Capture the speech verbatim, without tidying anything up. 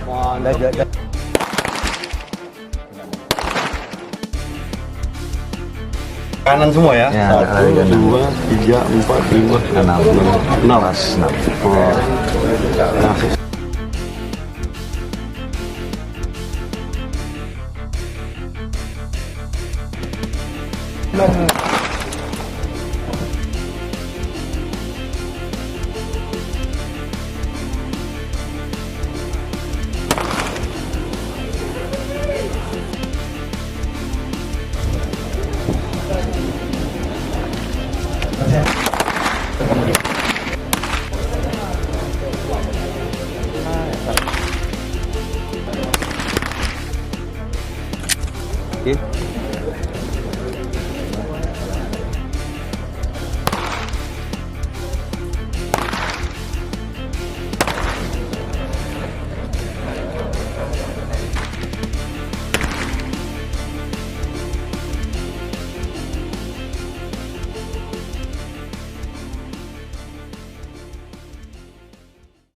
Wah, dah, dah, dah. Kanan semua ya? Ya, satu, kanan. Dua, tiga, empat, lima, enam. Enam. Pas enam. Oh. Nah. Okey.